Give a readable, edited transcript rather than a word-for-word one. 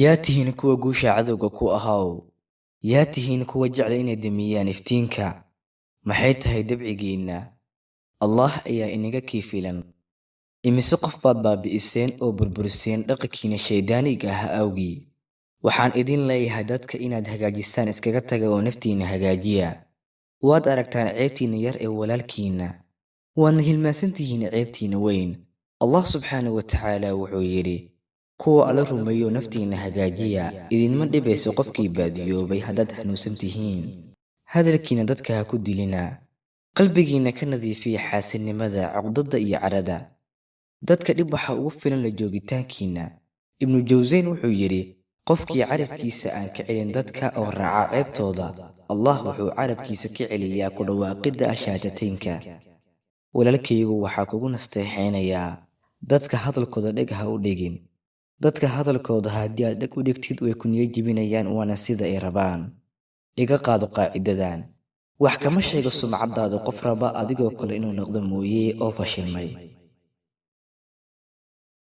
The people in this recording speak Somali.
Yaa tihiin kuwa guusha cadowga ku ahaw? Yaa tihiin kuwa jecel inay damiyaan iftiinka? Maxay tahay dabcigiinna? Allah ayaa inaga kiifilan. Imise qof baad baabi'iseen oo burburiseen dhaqankiina shaydaaniga ah awgii? Waxaan idin leeyahay dadka inaad hagaajisaan iskaga taga oo naftiinna hagaajiya. Waad aragtaan ceebtiinna yar ee walaalkiinna, waadna hilmaansan tihiin ceebtiinna weyn. Allah subxaanahu wa tacaala wuxuu yidhi: kuwa alla rumeeyo naftiinna hagaajiya, idinma dhibayso qofkii baadiyoobay haddaad hanuunsan tihiin. Hadalkiinna dadka ha ku dilina. Qalbigiinna ka nadiifiya xaasidnimada, cuqdada iyo carada. Dadka dhib waxa ugu filan la joogitaankiinna. Ibnu Jawsayn wuxuu yidhi: qofkii carabkiisa aan ka celin dadka oo raaca ceebtooda, Allah wuxuu carabkiisa ka celiyaa ku dhawaaqidda ashaatateynka. Walaalkaygu, waxaa kugu nasteexaynayaa dadka hadalkooda dheg ha u dhigin. Dadka hadalkooda haddii aad dheg u dhigtid, way ku niyo jebinayaan, waana sida ay rabaan. Iga qaado qaacidadan: wax kama sheego sumcadaada qof raba adigoo kale inuu noqdo mooye oo fashilmay.